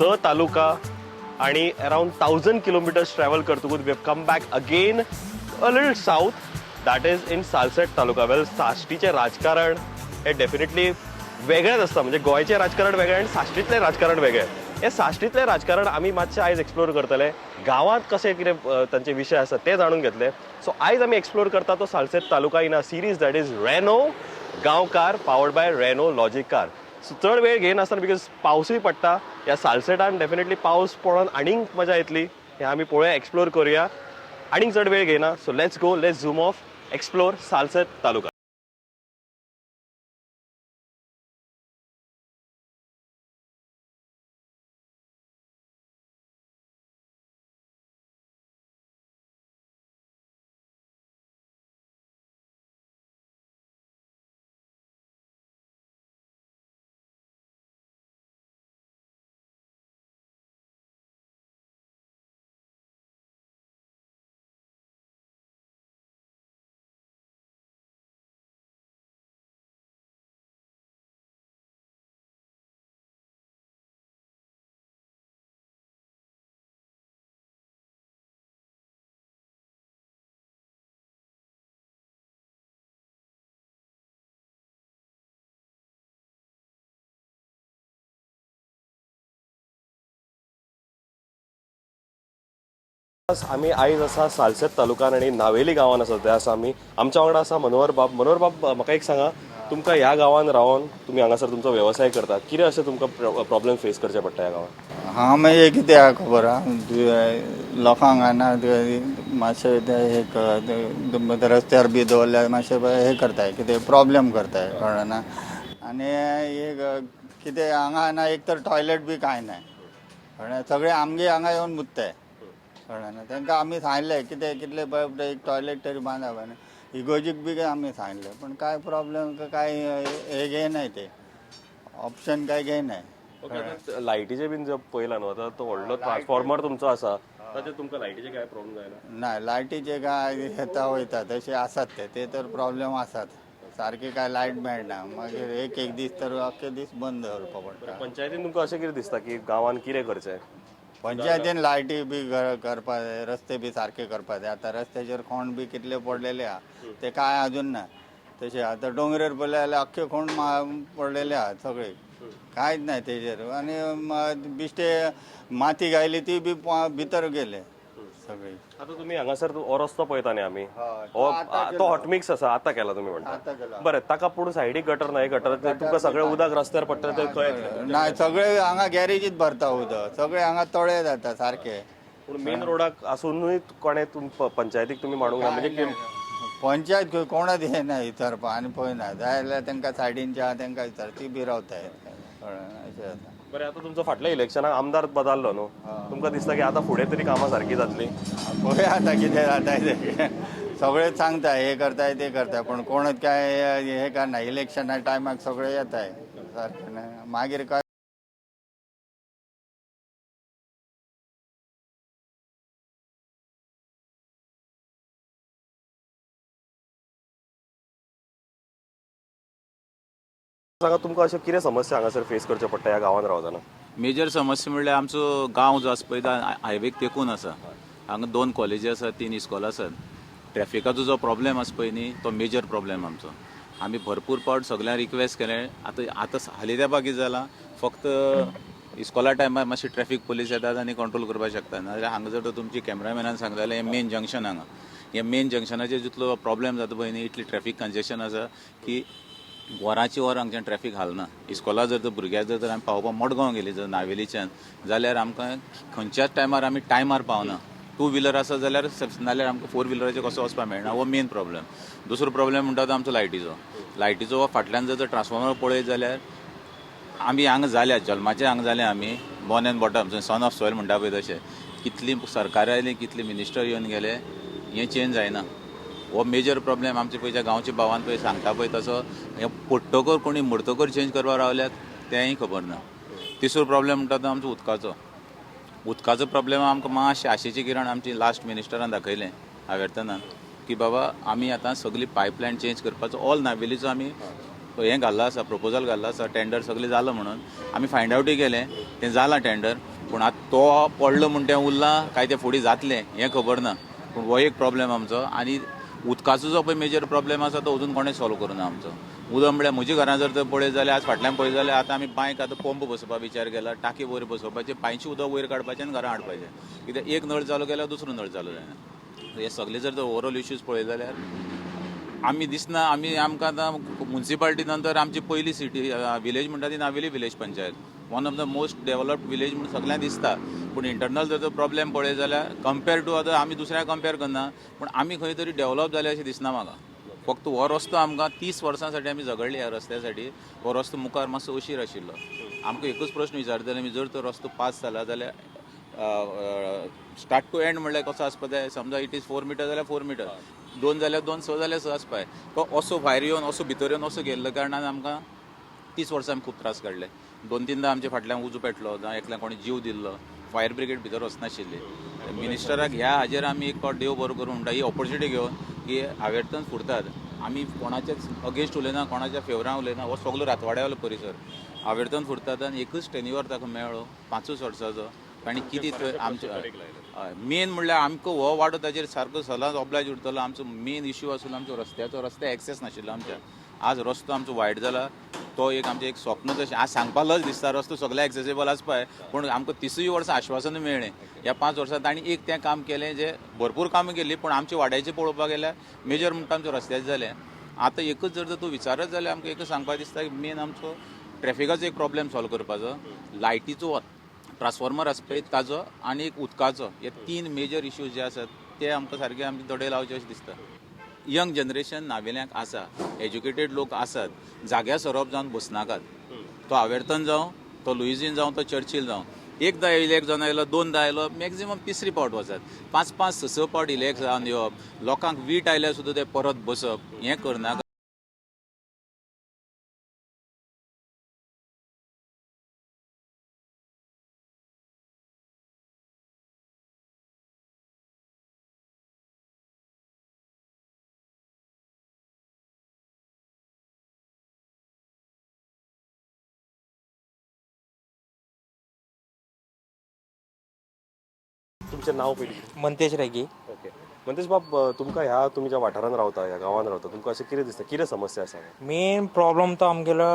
स तालुका आणि around 1000 kilometres travel करतकूच we have come back again a little south, that is in Salcete taluka. Well, साश्टीचें राजकारण हे definitely वेगळेंच आसता. म्हणजे गोंयचें राजकारण वेगळें आनी साश्टींतलें राजकारण वेगळें. हे साश्टींतलें राजकारण आमी मातशें आयज एक्सप्लोर करतले. गांवांत कशें कितें तांचे विशय आसा ते जाणून घेतले. सो आयज आमी एक्सप्लोर करता तो Salcete taluka in a series that is Reno Gaonkar, powered by Reno Logic Car. So चड वेळ घेयनासतना, because पावसूय पडटा ह्या सालसेटान, डेफिनेटली पावस पडोन आनीक मजा येतली. हे आमी पळोवया, एक्सप्लोर करूया. आनीक चड वेळ घेयना. So let's go, let's zoom off, explore Salcete taluka. आमी आयज आसा सालसेत तालुक्यान आनी नावेली गांवान आसा. ते आसा आमी, आमच्या वांगडा आसा मनोहर बाब. मनोहर बाब, म्हाका एक सांगा, तुमकां ह्या गांवान रावन, तुमी हांगासर तुमचो वेवसाय करता, कितें अशें तुमकां प्रॉब्लेम फेस करचे पडटा ह्या गांवान? हांगा मागीर कितें आहा खबर आहा, लोकांक ना मातशें ते हे रस्त्यार बी दवरल्यार मातशें हे करताय, कितें प्रॉब्लेम करताय, कळ्ळें ना? आनी एक कितें हांगा ना, एक तर टॉयलेट बी कांय ना, कळ्ळें? सगळे आमगे हांगा येवन मुत्ताय, कळ्ळें ना? तांकां आमी सांगलें कितें कितले एक टॉयलेट तरी बांदा. इगोजीक बी आमी सांगलें, पण काय प्रॉब्लेम काय हे घेयनाय, ते ऑप्शन काय घेयनाय. ओके, लायटीचे बीन जर पळयला न्हू, आतां तो व्हडलो ट्रान्सफॉर्मर तुमचो आसा, ताचेर तुमकां लायटीचे काय प्रॉब्लेम जायना? ना, लायटीचे काय येता वयता तशे आसात, ते ते तर प्रॉब्लेम आसात सारके. काय लायट मेळना, मागीर एक एक दीस तर अख्खे दीस बंद दवरपा पडटा. पंचायतीन तुमकां अशें कितें दिसता की गांवान कितें करचें? पंचायतीन लायटी बी करपा जाय, रस्ते बी सारके करपा जाय. आतां रस्त्याचेर खोंड बी कितले पडलेले आहा, ते काय अजून ना तशें. आतां दोंगरेर पळयले जाल्यार अख्खे खोंड पडलेले आहा सगळे, कांयच ना तेजेर. आनी बिश्टे माती घायली, ती बी भितर गेले सगळी. आतां तुमी हांगासर हो रस्तो पळयता न्ही आमी, हय. हो तो हॉटमिक्स आसा, आतां केला तुमी म्हणटा. आतां केला. बरें, ताका पूण सायडीक गटर ना. गटर तुमकां सगळें उदक रस्त्यार पडटा, ते खंय येतलें? ना, सगळे हांगा गॅरेजीत भरता उदक, सगळे हांगा तळे जाता सारके. पूण मेन रोडाक आसुनूय कोणें पंचायतीक तुमी मांडूंक ना म्हणजे पंचायत खंय कोणाच येना विचारपा आनी पळयना. जाय जाल्यार तांकां सायडीनचे आहा तांकां विचार, ती बी रावताय, कळ्ळें? अशें जाता. बरें, आतां तुमचो फाटल्या इलेक्शनाक आमदार बदललो न्हू, तुमकां दिसता की आतां फुडें तरी कामां सारकी जातली? पळया आतां कितें जाता तें. सगळेच सांगता हे करताय, ते करताय, पण कोणच काय हे करना. इलेक्शना टायमाक सगळे येताय सारकें न्हय, मागीर काय. सांगा, तुमकां अशें कितें समस्या हांगासर फेस करच्यो पडटा ह्या गांवांत रावतना? मेजर समस्या म्हणल्यार आमचो गांव जो आसा पळय, तो हायवेक तेकून आसा. हांगा दोन कॉलेजी आसात, तीन इस्कॉलां आसात. ट्रॅफिकाचो जो प्रॉब्लेम आसा पळय न्ही, तो मेजर प्रॉब्लेम आमचो. आमी भरपूर पावट सगल्यांक रिक्वेस्ट केलें. आतां आतां हालीं तेंपाक कितें जालां, फक्त इस्कॉला टायमार मातशी ट्रॅफीक पोलीस येतात आनी कंट्रोल करपाक शकता. नाजाल्यार हांगा जर तुमची कॅमेरामॅनान सांगता जाल्यार, हें मेन जंक्शन हांगा, हे मेन जंक्शनाचेर जितलो प्रॉब्लेम जाता पळय न्ही, इतली ट्रॅफीक कंजेशन आसा की वरांची वरां हांगच्यान ट्रॅफीक हालना. इस्कॉला जर तर भुरग्याक जर तर आमी पावोवपाक मडगांव गेली जर नावेलीच्यान जाल्यार आमकां खंयच्याच टायमार आमी टायमार पावना. टू व्हिलर आसा जाल्यार, नाल्यार आमकां फोर व्हिलराचेर कसो वचपाक मेळना. हो मेन प्रॉब्लेम. दुसरो प्रॉब्लेम म्हणटा तो आमचो लायटीचो. लायटीचो हो फाटल्यान जर ट्रान्सफॉर्मर पळयत जाल्यार, आमी हांगा जाल्या, जल्माचे हांगा जाले आमी, born and brought up, son of soil म्हणटा पळय तशें. कितलीं सरकारां आयलीं, कितले मिनिस्टर येवन गेले, हें चेंज जायना. हो मेजर प्रॉब्लेम आमचे पयच्या गांवच्या भावान पळय सांगता पळय तसो, हें पडटकर कोणी मरतकर चेंज करपाक रावल्यात, तेंय खबर ना. तिसरो प्रॉब्लेम म्हणटा तो आमचो उदकाचो. उदकाचो प्रॉब्लेम आमकां मातशें आशेची किरण आमची लास्ट मिनिस्टरान दाखयलें आवेर्तनान की बाबा आमी आतां सगळी पायपलायन चेंज करपाचो ऑल नावेलीचो आमी हें घाल्लो आसा, प्रपोजल घाल्लो आसा, टेंडर सगळें जालां म्हणून आमी फायंड आवटूय केलें. तें जालां टेंडर. पूण आतां तो पडलो म्हूण तें उरलां काय तें फुडें जातलें हें खबर ना, पूण हो एक प्रॉब्लेम आमचो. आनी उदकाचो जो पळय मेजर प्रॉब्लेम आसा तो अजून कोणें सॉल्व करूना आमचो. उदक म्हळ्यार म्हज्या घरां जर तर पळयत जाल्यार आज फाटल्यान पळयत जाल्यार आतां आमी बांयक आतां पंप बसोवपाक विचार केला, टाकी वयर बसोवपाची, बांयचें उदक वयर काडपाचें आनी घरां हाडपाचें, कित्याक एक नळ चालू केल्यार दुसरो नळ चालू जायना. हे सगळे जर तर ओवरऑल इश्यूज पळयत जाल्यार आमी दिसना आमी आमकां आतां मुन्सिपालिटी नंतर आमची पयली सिटी विलेज म्हणटा ती Navelim village panchayat, one of the most developed village म्हूण सगळ्यांक दिसता. पूण इंटरनल जर तर प्रॉब्लेम पळयत जाल्यार कम्पेर टू अदर आमी दुसऱ्याक कम्पेर करना, पूण आमी खंय तरी डेव्हलप जाले अशें दिसना म्हाका. फक्त हो रस्तो आमकां 30 वर्सां साठी आमी झगडली ह्या रस्त्या साठी. हो रस्तो मुखार मातसो अशीर आशिल्लो. आमकां एकूच प्रश्न विचारतले आमी, जर तो रस्तो पास जाला जाल्यार स्टार्ट टू एंड म्हणल्यार कसो आसपा जाय? समजा it is 4 metre जाल्यार 4 मिटर, दोन जाल्यार दोन, स जाल्यार स आसपा जाय. तो असो भायर येवन असो भितर येवन असो गेल्लो कारणान आमकां 30 वर्सां आमी खूब त्रास काडले. दोन तिनदां आमच्या फाटल्यान उजो पेटलो, जावं एकल्यान कोणी जीव दिल्लो, फायर ब्रिगेड भितर वचनाशिल्ली. मिनिस्टराक ह्या हाजेर आमी एक फावट देव बरो करूं म्हणटा, ही ऑपॉर्च्युनिटी घेवन की आवेर्तन फुरतात. आमी कोणाच्याच अगेन्स्ट उलयना, कोणाच्या फेवरान उलयना. हो सगलो रातवाड्यावलो परिसर आवेर्तन फुरतात आनी एकूच टेन्युअर ताका मेळ्ळो 5च वर्साचो. आनी कितें थंय आमचे हय मेन म्हणल्यार आमकां हो वाडो ताचेर सारको सदांच ऑब्लायज उरतलो. आमचो मेन इश्यू आसलो आमचो रस्त्याचो, रस्ते एक्सेस नाशिल्लो आमच्या. आज रस्तो आमचो वायट जाला, तो एक आमचें एक स्वप्न तशें आज सांगपा लज दिसता. रस्तो सगळे एक्सेसेबल आसपाय, पूण आमकां 30ूय वर्सां आश्वासन मेळ्ळें. ह्या 5 वर्सां तांणी एक तें काम केलें, जें भरपूर कामां केलीं, पूण आमच्या वाड्याचें पळोवपाक गेल्यार मेजर म्हणटा आमच्या रस्त्याचें जालें. आतां एकूच जर तूं विचारत जाल्यार आमकां एकूच सांगपाक दिसता की मेन आमचो ट्रॅफिकाचो एक प्रॉब्लेम सॉल्व करपाचो, लायटीचो ट्रान्सफॉर्मर आसा पळय ताजो आनी एक उदकाचो, हे तीन मेजर इश्यूज जे आसात ते आमकां सारके आमचे दडे लावचे अशें दिसता. यंग जनरेशन नावेल्यांक आसा, एज्युकेटेड लोक आसात, जाग्या सोरोप जावन बसनाकात. तो आवेर्तन जावं, तो लुइझीन जावं, तो चर्चील जावं, एकदां इलेक्ट जावन आयलो, दोनदां आयलो, मॅक्झिमम तिसरी पावट वचात. पांच पांच स स पावट इलेक्ट जावन येवप, लोकांक वीट आयल्यार सुद्दां ते परत बसप, हें करनाका. तुमचें नांव पयलीं. मंतेश रेगी. ओके मंतेश बाब, तुमकां ह्या तुमी ज्या वाठारांत रावता, ह्या गांवांत रावता, तुमकां अशें कितें दिसता, कितें समस्या आसा? मेन प्रॉब्लम तो आमगेलो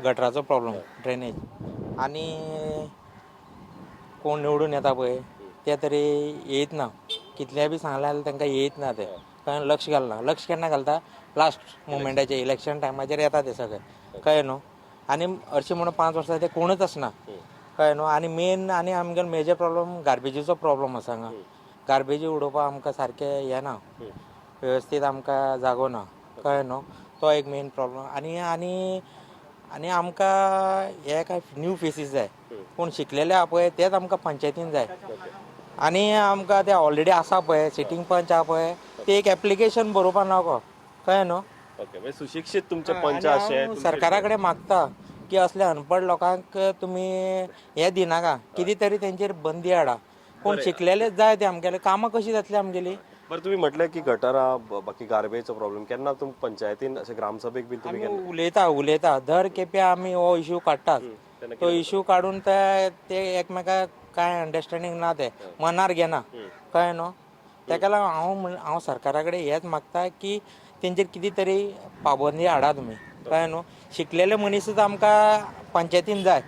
गटराचो प्रॉब्लम, ड्रेनेज. आनी कोण निवडून येता पळय ते तरी येयत ना. कितलें बी सांगलें जाल्यार तांकां येयत ना ते. कारण लक्ष घालना. लक्ष केन्ना घालता? लास्ट मुमेंटाचेर, इलेक्शन टायमाचेर येता ते सगळे, कळ्ळें न्हू? आनी हरशीं म्हणून 5 वर्सां ते कोणूच आसना, कळ्ळें न्हू? आनी मेन आनी आमगेलो मेजर प्रॉब्लम गार्बेजीचो प्रॉब्लम आसा. हांगा गार्बेजी उडोवपाक आमकां सारकें येना, वेवस्थीत आमकां जागो ना, कळ्ळें न्हू? तो एक मेन प्रॉब्लम. आनी आनी आनी आमकां हे काय न्यू फेसीस जाय, कोण शिकलेले आहा पळय तेच आमकां पंचायतीन जाय. आनी आमकां ते ऑलरेडी आसा पळय सिटींग पंच आहा पळय ते एक एप्लिकेशन बरोवपा नाको, कळ्ळें न्हू? ओके, म्हणजे सुशिक्षीत तुमचे पंच अशे हांव सरकारा कडेन मागता की असले अनपड लोकांक तुमी हे दिनाका, कितें तरी तेंचेर बंदी हाडा. कोण शिकलेलेच जाय ते आमगेले, कामां कशीं जातली आमगेली? बरं, तुम्ही म्हटलं की गटारा, बाकी गार्बेजचो प्रॉब्लेम, केन्ना तुम पंचायतीन अशें ग्रामसभेक बीन तुमी आमी उलयता उलयता, दर खेपे आमी हो इशू काडटात. तो इशू काडून ते ते एकमेकाक कांय अंडरस्टँडींग ना, ते मनार घेना, कळ्ळें न्हू? तेका लागून हांव सरकारा कडेन हेच मागता की तेंचेर कितें तरी पाबंदी हाडा तुमी, कळ्ळें न्हू? शिकलेले मनीसूच आमकां पंचायतीन जाय.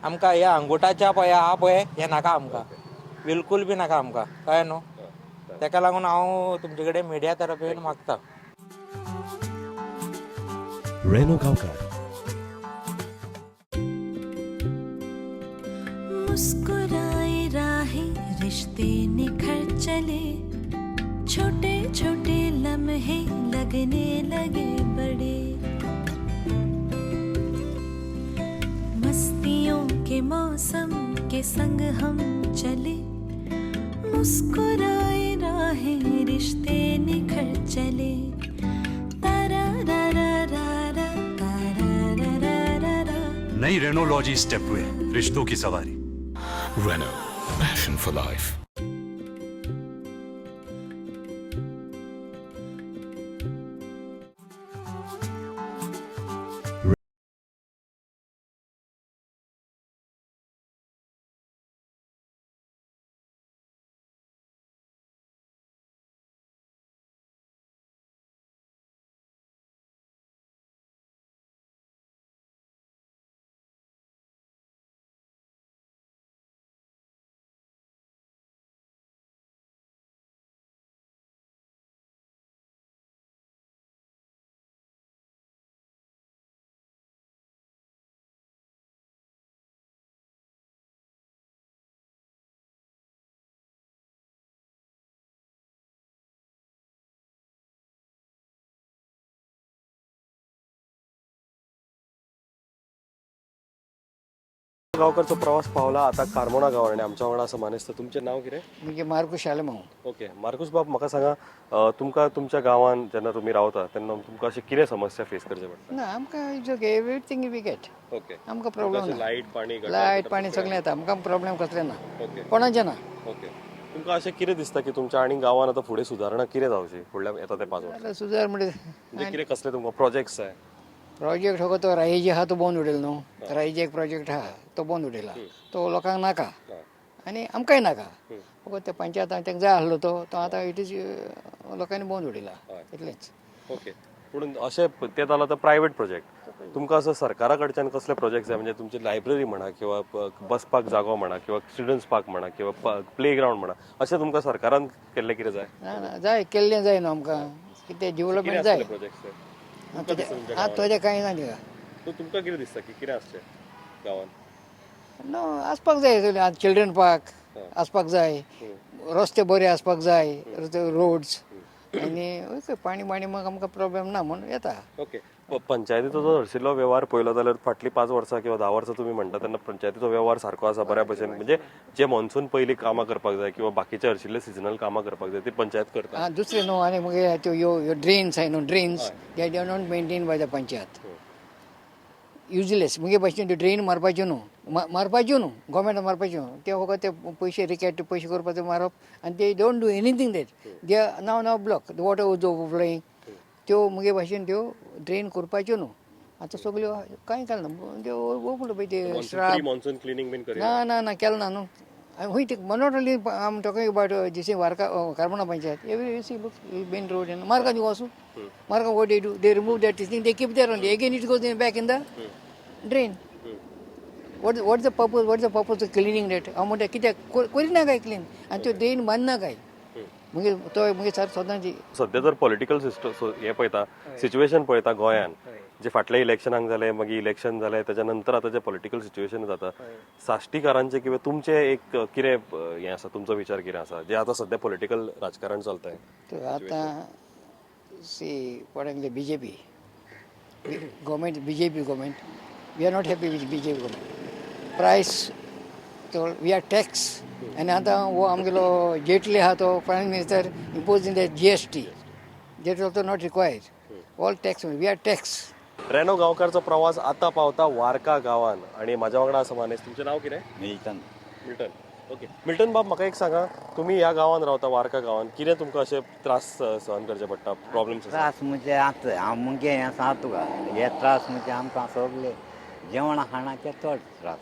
आमकां हे अंगुठाच्या पळय हा पळय हे नाका आमकां, बिलकूल बी नाका आमकां, कळ्ळें न्हू? तेका लागून हांव तुमचे कडेन मिडिया तरफेन मागता. रेनो गांवकार. मुस्कुराए राहें, रिश्ते निखर चले, छोटे छोटे लम्हे लगने लगे बड़े, मस्तियों के मौसम के संग हम चले, मुस्कुराए राहें, रिश्ते निखर चले. तारा रा रा रा रा तारा रा रा रा रा. नई रेनोलॉजी स्टेपवे, रिश्तों की सवारी. Renault, passion for life. गांवकारचो प्रवास पावला आता कार्मोणा गांवान आनी आमच्या वांगडा आसा मानेस्त. तुमचें नांव कितें? म्हणजे मार्कूस शालमांव. ओके मार्कूस बाब, म्हाका सांगा, तुमकां तुमच्या गांवान जेन्ना तुमी रावता तेन्ना तुमकां अशें कितें समस्या फेस करचे पडटा? ना, आमकां it's okay, everything we get. आमकां प्रॉब्लेम ना. लायट पाणी, गटर, लायट पाणी सगळें येता, आमकां प्रॉब्लेम कसलें ना. कोणाचें ना. ओके, तुमकां अशें कितें दिसता की तुमच्या आनी गांवान आतां फुडें सुदारणा कितें जावची फुडल्या येता ते 5 वर्सां? जाल्यार सुदार म्हणजे म्हणजे कितें कसले तुमकां प्रोजेक्ट्स जाय? प्रोजेक्ट हो तो रायजी आहा तो बंद उडयलो न्हू. रायजी एक प्रोजेक्ट आहा तो बंद उडयला, तो लोकांक नाका आनी आमकांय नाका. फकत ते पंचायतान तांकां जाय आसलो तो तो आतां it is लोकांनी बंद उडयला, इतलेंच. ओके, पूण अशें तें जालां आतां प्रायवेट प्रोजेक्ट. तुमकां असो सरकारा कडच्यान कसले प्रोजेक्ट जाय? म्हणजे तुमची लायब्ररी म्हणा किंवा बसपाक जागो म्हणा किंवा चिल्ड्रन्स पार्क म्हणा किंवा प्ले ग्रावंड म्हणा, अशें तुमकां सरकारान केल्लें कितें जाय? ना ना, जाय केल्लें जाय न्हू आमकां कितें डेवलपमेंट जाय. प्रोजेक्ट आतां तोजें कांय ना तिका. तुमकां कितें दिसता की कितें आसचें गांवान? न्हू, आसपाक जाय सगळें. आतां चिल्ड्रन पार्क आसपाक जाय, रस्ते बरे आसपाक जाय, रोड्स आनी ओके पाणी पाणी मग आमकां प्रॉब्लेम ना म्हूण येता. ओके, पंचायतीचो जो हरशिल्लो वेव्हार पळयलो जाल्यार फाटलीं 5 वर्सां किंवा 10 वर्सां तुमी म्हणटा तेन्ना पंचायतीचो वेव्हार सारको आसा बऱ्या भशेन. म्हणजे जे मॉन्सून पयलीं कामां करपाक जाय किंवा बाकीचे हरशिल्ले सिजनल कामां करपाक जाय ती पंचायत करता. आं, दुसरें न्हू आनी मागीर त्यो ह्यो ह्यो ड्रेन्स आहाय न्हू, drains they are not maintain by the panchayat, useless. मुगे भाशेन त्यो ड्रेन मारपाच्यो न्हू, मारपाच्यो न्हू, गोवोरमेंटान मारपाच्यो न्हू. ते फकत ते पयशे रिकेट पयशे करपाचे मारप आनी ते don't do anything that they now now block the water was overflowing. त्यो मुगे भाशेन त्यो ड्रेन करपाच्यो न्हू. आतां सगल्यो कांय केलें ना त्यो ओपलो पळय ते श्राप. मॉन्सून क्लिनींग बीन करी ना ना ना, केलें ना न्हू. हुंय ते not only I'm talking about this Varca Carmona panchayat, every you see look main road in Margao you वचूं Margao, what they do, they remove that thing, they keep there only, again it goes in back in the drain. What the purpose, what the purpose of cleaning that? हांव म्हणटा कित्याक करिना काय clean आनी त्यो drain बांदना काय मागीर तो मागीर सर सदांच. सध्या जर पॉलिटिकल सिस्टम हे पळयता, सिच्युएशन पळयता गोंयान जे फाटल्या इलेक्शनाक जालें, मागीर इलेक्शन जालें, त्याच्या नंतर आतां जे पॉलिटिकल सिच्युएशन जाता, साश्टीकारांचे किंवा तुमचे एक कितें हें आसा, तुमचो विचार कितें आसा जे आतां सध्या पॉलिटिकल राजकारण चलता? तर आतां see what I'm the BJP government, BJP government, we are not happy with BJP government. Price तो we are tax आनी आतां हो आमगेलो जेटली आहा तो prime minister imposing the GST, that also not required, all tax, we are tax. Reno गांवकारचो प्रवास आतां पावता वार्का गांवान आनी म्हाज्या वांगडा आसा मानेस. तुमचें नांव कितें? मिल्टन. मिल्टन. ओके मिल्टन बाब, म्हाका एक सांगा, तुमी ह्या गांवान रावता वार्का गांवान, कितें तुमकां अशे त्रास सहन करचे पडटा, प्रॉब्लम्स आसा? त्रास म्हणजे आतां हांव मुगे हें सांग तुका, हे त्रास म्हणजे आमकां सगळे जेवणा खाणाचे चड त्रास,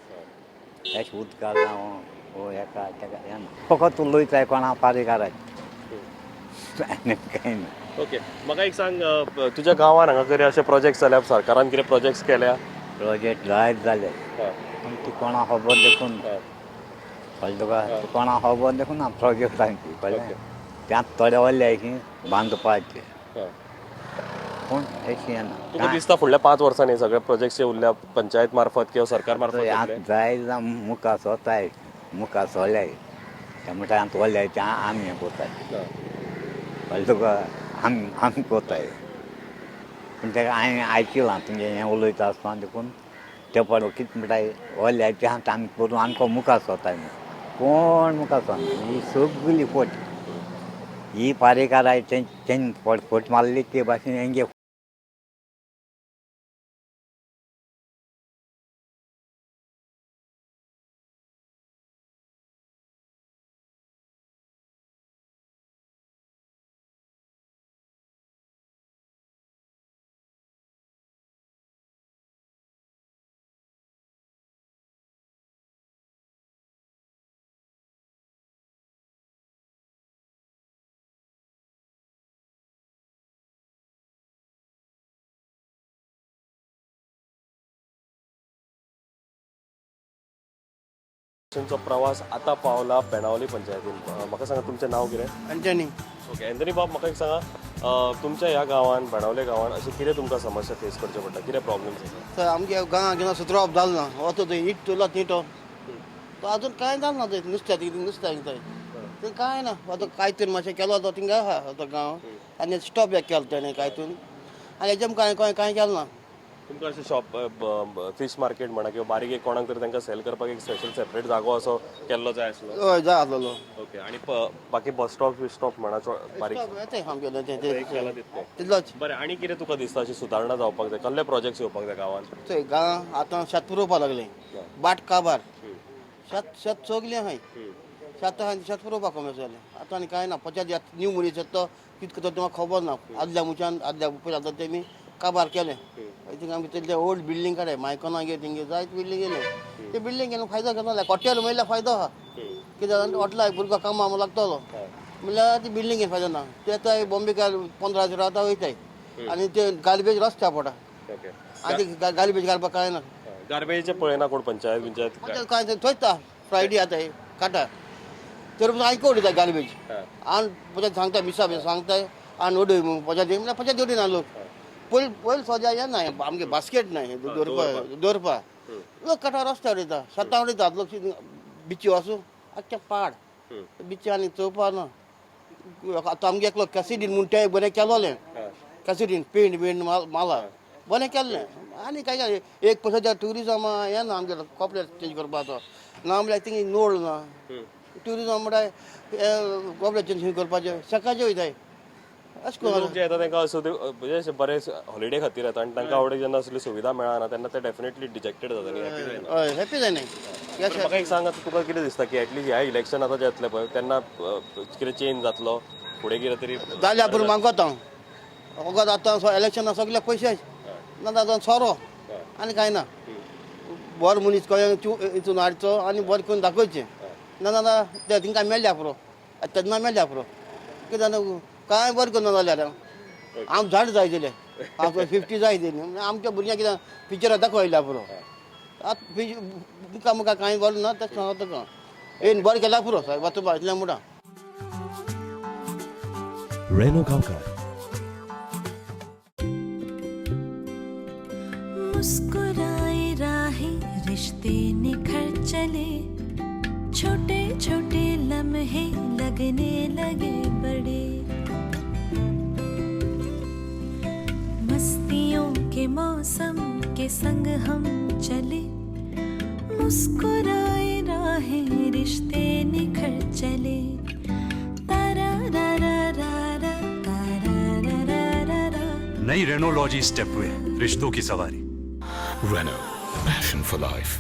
अशें उदका जावं वो हेका तेका हें ना, फकत उलयताय कोणा पारीकाराक आनी कांय ना. ओके, म्हाका एक सांग, तुज्या गांवान हांगा कितें अशे प्रोजेक्ट्स जाल्या, सरकारान कितें प्रोजेक्ट्स केल्या? प्रोजेक्ट जायत जाले पूण ती कोणा खबर देखून कळ्ळें तुका, ती कोणा खबर देखून ना प्रोजेक्टांची, कळ्ळें? त्यात थोडे वल्ले की बांदपाचे पूण अशें येना. तुका दिसता फुडल्या 5 वर्सांनी सगळे प्रोजेक्ट्स जे उरल्या पंचायत मार्फत किंवा सरकार मार्फत जातले? जाय जावं मुखार सोताय मुखार सोल्याय ते म्हणटा आमकां वल्ल्याय ते आमी हें कोताय, कळ्ळें तुका? आमी आमी कोताय पूण तेका हांवें आयकलां तुमगें हें उलयता आसतना देखून ते पळय कितें म्हणटाय वल्ल्याय ते आमी करून आमकां मुखार सोताय म्हूण कोण मुखार सोरना. ही सगळी फट ही पारेकाराय तेंची फट फट मारली ते भाशेन हेंगे. तुमचो प्रवास आतां पावला बेणावली पंचायतीन. म्हाका सांगा तुमचें नांव कितें? अँटनी. ओके अँथनी बाब, म्हाका एक सांगा, तुमच्या ह्या गांवान बेणावले गांवान अशें कितें तुमकां समस्या फेस करच्यो पडटा, कितें प्रॉब्लम्स आसा? सर आमगे गांवां केन्ना सुतरावप जालें ना, वता थंय it तुला थिंटो तो अजून कांय जालें ना थंय, नुस्त्या नुस्त्याक थंय थंय कांय ना. आतां कांय तरी मातशें केलो तो थिंगा आहा आतां गांव आनी स्टॉप बॅक केलो तेणें कांयतून आनी हेज्या मुखार कांय कांय केलें ना. तुमकां अशें शॉप, फीश मार्केट म्हणा किंवा बारीक एक कोणाक तरी तांकां सेल करपाक एक स्पेशल सेपरेट जागो असो केल्लो जाय आसलो. हय, जाय आसलेलो. ओके, आनी बाकी बस स्टॉप बी स्टॉप म्हणा बारीक येता सामकें तें. एक केला तितलें. तितलोच. बरें, आनी कितें तुका दिसता अशी सुदारणा जावपाक जाय, कसले प्रोजेक्ट्स येवपाक जाय गांवांत? चोय, गांव आतां शेत पुरोवपाक लागले, बाट काबार, शेत शेत सगलें आहाय, शेत आहाय, शेत पुरोवपाक कमी जालें आतां. आनी कांय ना. पंचायत न्यू मनीस येता तो कितें करता तुमकां खबर ना. आदल्या मनशान आदल्या पयलीं आतां तेमी काबार केलें. थिंगा आमगे तेंचे ओल्ड बिल्डींग काडे मायकॉना गे, थिंगे जायत बिल्डींग गेले. ते बिल्डींग घेवन फायदो घेतलो, हॉटेल म्हणल्यार फायदो आहा. कितें जालें, हॉटेलाक भुरगो कामाक लागतलो म्हणल्यार ती बिल्डींग घेवन फायदो ना. ते येताय बॉम्बेकार 15 रावता वयताय आनी ते गार्बेज रस्त्यार पडटा. आनी ते गार्बेज घालपाक कांय ना. गार्बेजचे पळयना कोण, पंचायत बिंचायत काय? पंचायत कांय थंयता फ्रायडे येता काडटा, तर आनी उडयता गार्बेज. आनी पंचायत सांगता, मिसा बी सांगता आनी उडय म्हूण पंचायत, म्हणल्यार पंचायत उडयना लोक. पयलीं पयलीं सद्या हें ना आमगे, बास्केट ना दवरपा दवरपा. लोक काडटा रस्त्यार उडयता, शेतां उडयतात लोक. बिची वचूं आख्खे पाड बिची आनी चोवपा ना. आतां आमगे एकलो कॅसिडीन म्हूण तें बरें केलोलें, कॅसिडीन पेंट बिंट माला बरें केल्लें. आनी काय काय एक पयसो ट्युरिजम हें ना आमगे, कपडे चेंज करपाचो ना म्हणल्यार थिंग नोळ ना. ट्युरिजम म्हणल्यार कपडे चेंज करपाचे सकाळचे वयताय अशें करून. लोक जे येता तांकां असो म्हणजे अशे बरे हॉलिडे खातीर येता आनी तांकां आवडे जेन्ना असली सुविधा मेळना तेन्ना ते डेफिनेटली डिजेक्टेड जाता आनी हॅपी जायना. हय, हॅपी जायना. बरं, म्हाका एक सांग, आतां तुका कितें दिसता की एटलीस्ट ह्या इलेक्शन आतां जे येतलें पळय तेन्ना कितें चेंज जातलो फुडें कितें तरी? जाल्यार पुरो मागता हांव. वगत आतां इलेक्शना सगळे पयशे ना, आतां सोरो आनी कांय ना. बरो मनीस कळ्ळें हितून हाडचो आनी बरें करून दाखोवचें ना ना ते तिंकां मेळ्ळ्या पुरो, तेन्ना मेळ्ळ्या पुरो. कितें जालें, कांय बरें करना जाल्यार आम झाड जाय दिले, आमकां 50 जाय दिली. आमच्या भुरग्यांक कितें पिक्चरां दाखयल्या पुरो. आतां मुखार मुखार कांय बरें ना तें सांगता तुका. येन बरें केल्यार पुरो सायबा तुका, इतलें म्हणटा. Reno Gaonkar. मुस्कुराए राहें रिश्ते निखर चले, छोटे छोटे लम्हे लगने लगे बड़े, मस्तियों के मौसम के संग हम चले, मुस्कुराए राहें रिश्ते निखर चले। तारा रा रा रा रा तारा रा रा रा रा। नई रेनोलॉजी स्टेपवे, रिश्तों की सवारी. Renault, passion for life.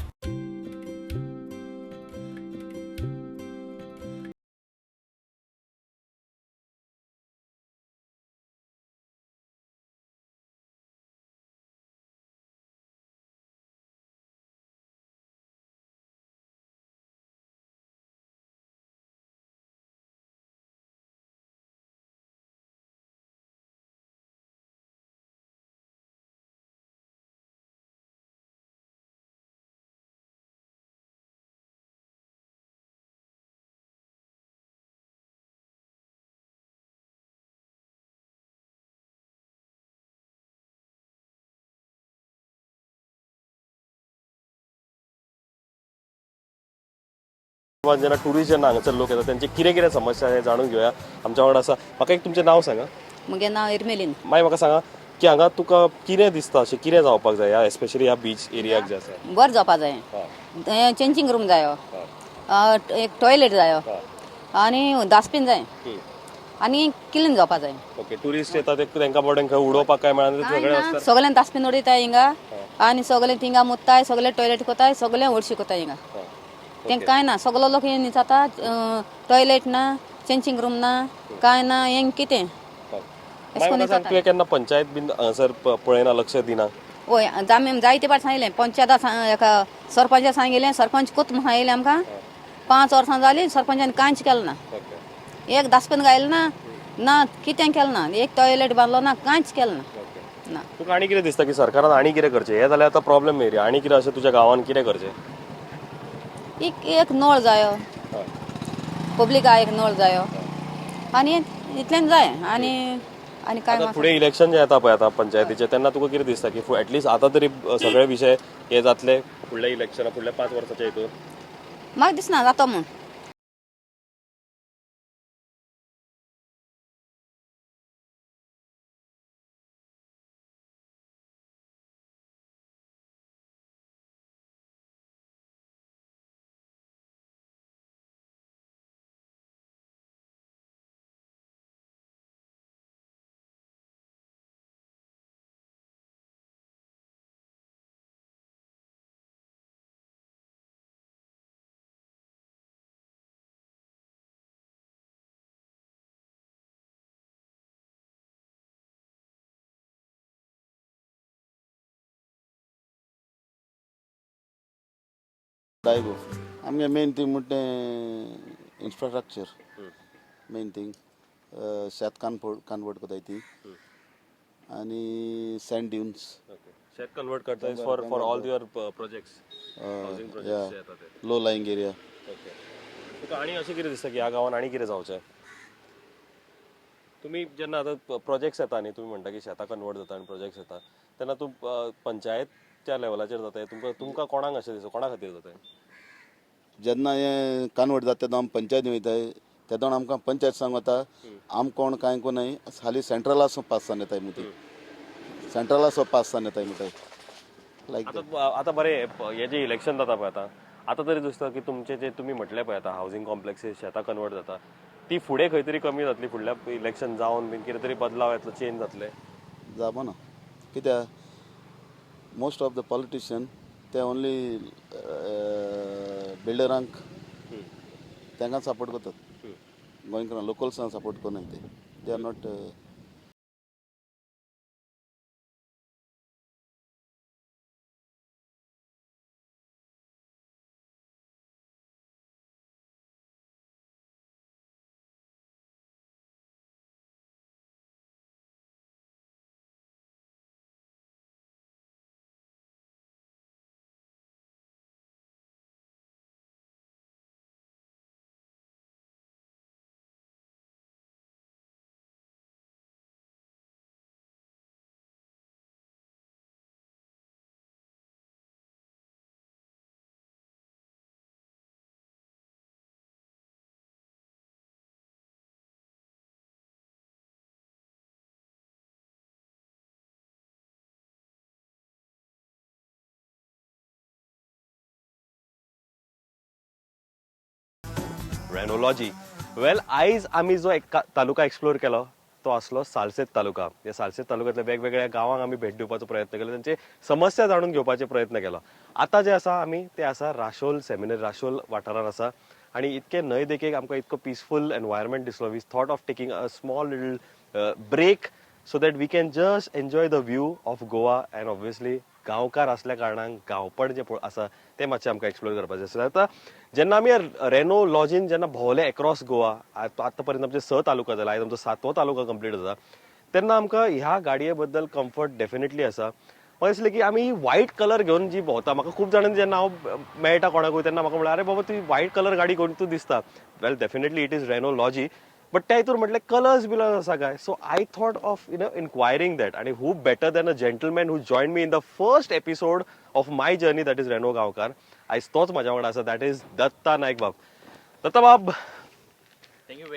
जेन्ना टुरिस्ट जेन्ना हांगासर लोक येता तेंचे कितें कितें समस्या हे जाणून घेवया. आमच्या वांगडा आसा, म्हाका एक तुमचें नांव सांगा. म्हगें नांव इर्मेलीन. मागीर म्हाका सांगा की हांगा तुका कितें दिसता, अशें कितें जावपाक जाय ह्या एस्पेशली ह्या बीच एरियाक जे आसा? बरें जावपा जाय, हें चेंजींग रूम जायो, एक टॉयलेट जायो आनी डस्टबीन जाय आनी क्लीन जावपा जाय. ओके, टुरिस्ट येता ते तांकां बोडें खंय उडोवपाक काय मेळना ते कांय सगळें ना आसता. सगळ्यां डस्टबीन उडयता हिंगा आनी सगळे थिंगा मुत्ताय, सगळे टॉयलेट कोताय, सगळे हळशी कोताय हिंगा. तें कांय ना, सगलो लोक हे जाता, टॉयलेट ना, चेंजींग रूम ना, कांय ना, हें कितें मागीर म्हाका सांग, तुवें केन्ना पंचायत बीन हांगासर पळयना, लक्ष दिना? वय, आमी जायते पाट सांगिल्लें पंचायता, एका सरपंचा सांगिल्लें, सरपंच कोत म्हूण सांगिल्लें आमकां. 5 वर्सां जालीं सरपंचान कांयच केलें ना, एक डस्टबीन घायलें ना, ना कितें केलें ना, एक टॉयलेट बांदलो ना, कांयच केलें ना ना. तुका आनी कितें दिसता की सरकारान आनी कितें करचें? हें जाल्यार आतां प्रॉब्लेम एरिया, आनी कितें अशें तुज्या गांवान कितें करचें? एक एक नळ जायो, पब्लिका एक नळ जायो आनी इतलें जाय आनी आनी काय आतां फुडें इलेक्शन जें येता पळय आतां पंचायतीचें, तेन्ना तुका कितें दिसता की एटलिस्ट आतां तरी सगळे विशय हे जातले फुडल्या इलेक्शना, फुडल्या 5 वर्साच्या हितून? म्हाका दिसना जातो म्हूण. डायगो आमगे मेन थींग म्हणटा तें इन्फ्रास्ट्रक्चर मेन थींग, शेत कन्वर्ट करताय ती आनी सँड ड्युन्स. शेत कन्वर्ट करता is for all your projects, housing projects जे येता ते. लो लाईंग एरिया. ओके, तुका आनी अशें कितें दिसता की ह्या गांवान आनी कितें जावचें? तुमी जेन्ना आतां प्रोजेक्ट्स येता न्ही, तुमी म्हणटा की शेतां कन्वर्ट जाता आनी प्रोजेक्ट्स येता तेन्ना तूं पंचायतच्या लेवलाचेर जाता, तुमकां कोणाक अशें दिसता, कोणा खातीर जाता? जेन्ना हें कन्वर्ट जाता तेन्ना आमी पंचायती वयताय, तेदोण आमकां पंचायत सांगता आम कोण कांय कोनाय, हालीं सेंट्रलासो पास जावन येताय मुती, सेंट्रलासो पास जावन येताय म्हणटाय लायक. आतां बरें, हे जे इलेक्शन जाता पळय आतां, आतां तरी दिसता की तुमचे जे तुमी म्हटलें पळय आतां हावजींग कॉम्प्लेक्सीस शेतां कन्वर्ट जाता ती फुडें खंय तरी कमी जातली, फुडल्या इलेक्शन जावन बीन कितें तरी बदलाव येतलो, चेंज जातले? जावना, कित्याक मोस्ट ऑफ the politician ते ओनली बिल्डरांक तांकां सपोर्ट करतात, गोंयकारांक लोकल्सांक सपोर्ट करनाय ते. They are not. Renault Lodgy. Well, आयज आमी जो एक तालुका एक्सप्लोर केलो तो आसलो सालसेत तालुका. ह्या सालसेत तालुक्यांतल्या वेगवेगळ्या गांवांक आमी भेट दिवपाचो प्रयत्न केलो, तांचे समस्या जाणून घेवपाचे प्रयत्न केलो. आतां जे आसा आमी ते आसा राशोल सेमिनरी, राशोल वाठारार आसा आनी इतके न्हंय देखीक आमकां इतको पिसफूल एनवायरमेंट दिसलो. We thought of taking a small little break so that we can just enjoy the view of Goa and obviously गांवकार असल्या कारणान गांवपण जें आसा तें मातशें आमकां एक्सप्लोर करपाचें आसलें. आतां जेन्ना आमी रेनो लॉजीन जेन्ना भोंवले एक्रॉस गोवा, आतां पर्यंत आमचे 6 तालुका जाला, आयज आमचो 7वो तालुका कंप्लीट जाता, तेन्ना आमकां ह्या गाडये बद्दल कम्फर्ट डेफिनेटली आसा. म्हाका दिसलें की आमी व्हायट कलर घेवन जी भोंवता, म्हाका खूब जाणांनी जेन्ना हांव मेळटा कोणाकूय तेन्ना म्हाका म्हणलें, अरे बाबा तूं व्हायट कलर गाडी घेवन तूं दिसता. Well, definitely it is Renault Lodgy, but त्या हितून म्हटलें कलर्स बिलर्स आसा काय. So I thought of inquiring that, आनी who better than a gentleman who join me in the first episode of my journey, that is Reno Gaonkar. आयज तोच म्हाज्या वांगडा आसा, that is Datta Naik बाब. दत्ता बाब,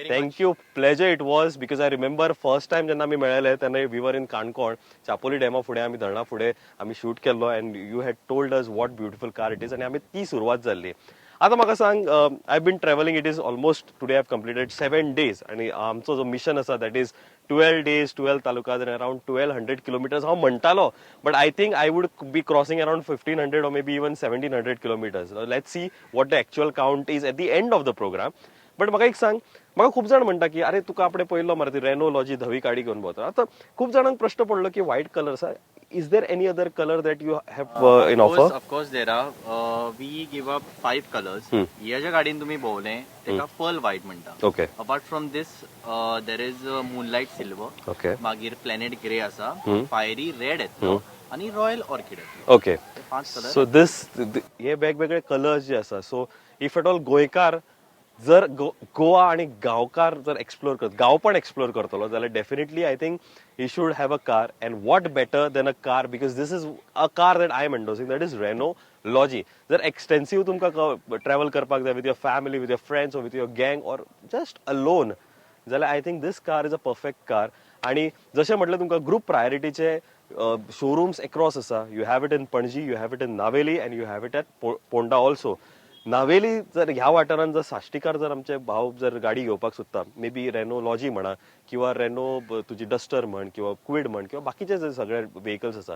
thank you. Pleasure it was, because I remember first time जेन्ना आमी मेळ्ळे तेन्ना we were in Canacona, Chapoli डॅमा फुडें आमी धरणा फुडें आमी शूट केल्लो and you had told us what beautiful car it is, आनी आमी ती सुरवात जाल्ली. आतां म्हाका सांग, I been travelling, it is almost today I have completed 7 days आनी आमचो जो मिशन आसा that is 12 days, 12 talukas आनी अरावंड 1200 किलोमिटर्स हांव म्हणटालो, but I think I would be crossing around 1500 or maybe even 1700 kilometres. Let's see what the actual count is at the end of the programme. But म्हाका एक सांग, म्हाका खूब जाण म्हणटा की अरे तुका आपणे पयलो मरे ती रेनो लॉजी धवी गाडी घेवन भोंवता. आतां खूब जाणांक प्रश्न पडलो की व्हायट कलर आसा, is there any other colour that you have in offer? Of course there are. We give up 5 colours. ह्या ज्या गाडीन तुम्ही भोवले तेका पर्ल व्हायट म्हणटा. Okay. Apart from this there is moonlight silver. Okay. मागीर planet grey आसा, fiery red येतलो आनी royal orchid येतलो. ओके. 5 कलर. सो दीस हे वेगवेगळे कलर्स जे आसा, सो if at all गोंयकार जर गोवा आनी गांवकार जर एक्सप्लोर करत, गांवपण एक्सप्लोर करतलो जाल्यार definitely I think he should have a car, and what better than a car, because this is a car that I am endorsing, that is Renault Lodgy. जर एक्सटेन्सीव तुमकां travel करपाक जाय with your family, with your friends, or with your gang, or just alone, जाल्यार I think this car is a perfect car. आनी जशें म्हटलें तुमकां group प्रायोरिटीचे showrooms across आसा, you have it in Panaji, you have it in Navelim, and you have it at Ponda also. Navelim जर ह्या वाठारांत जर साश्टीकार जर आमचे भाव जर गाडी घेवपाक सोदता, मे बी रेनो लॉजी म्हणा किंवा रेनो तुजी डस्टर म्हण किंवा क्विड म्हण किंवा बाकीचे जे सगळे व्हेकल्स आसा,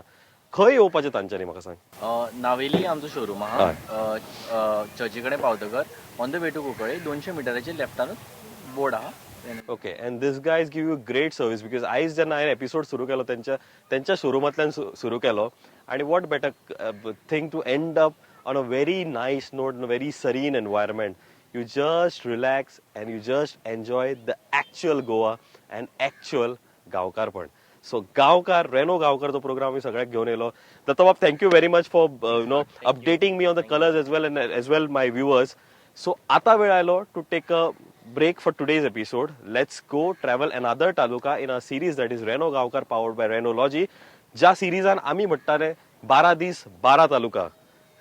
खंय येवपाचें तांच्यांनी म्हाका सांग. नावेली आमचो शोरूम आहा, चर्ची कडेन पावतकर on the way to Cuncolim 200 मिटराचेर लेफ्टानूच board आहा. Okay, and this guys give you great service, because आयज जेन्ना हांवें एपिसोड सुरू केलो तेंच्या शोरुमांतल्यान सुरू केलो, आनी what better thing to end up on a very nice note, very serene environment. You just relax and you just enjoy the actual Goa and actual गांवकारपण. सो गांवकार, रेनो गांवकारचो प्रोग्राम आमी सगळ्याक घेवन येयलो. दत्ताबाब, thank you very much for updating me on the colours as well and as well my viewers. So आता वेळ आयलो to take a break for today's episode. Let's go travel another taluka in a series that is Reno Gaonkar, powered by Renology. ज्या सिरीजान आमी म्हणटाले 12 दीस 12 taluka,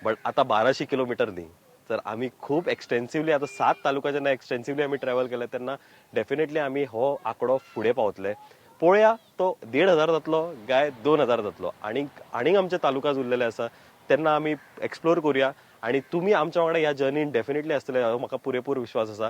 but आता 1200 kilometre न्ही, तर आमी खूब एक्सटेन्सिवली आता सात तालुका जेन्ना एक्सटेन्सिवली आमी ट्रॅव्हल केले तेन्ना डेफिनेटली आमी हो आंकडो फुडें पावतले. पळोवया तो 1500 जातलो काय 2000 जातलो. आनीक आनीक आमचे तालुकाज उरलेले आसा, तेन्ना आमी एक्सप्लोर करूया आणि तुमी आमच्या वांगडा ह्या जर्नीन डेफिनेटली आसतले हो म्हाका पुरेपूर विश्वास आसा.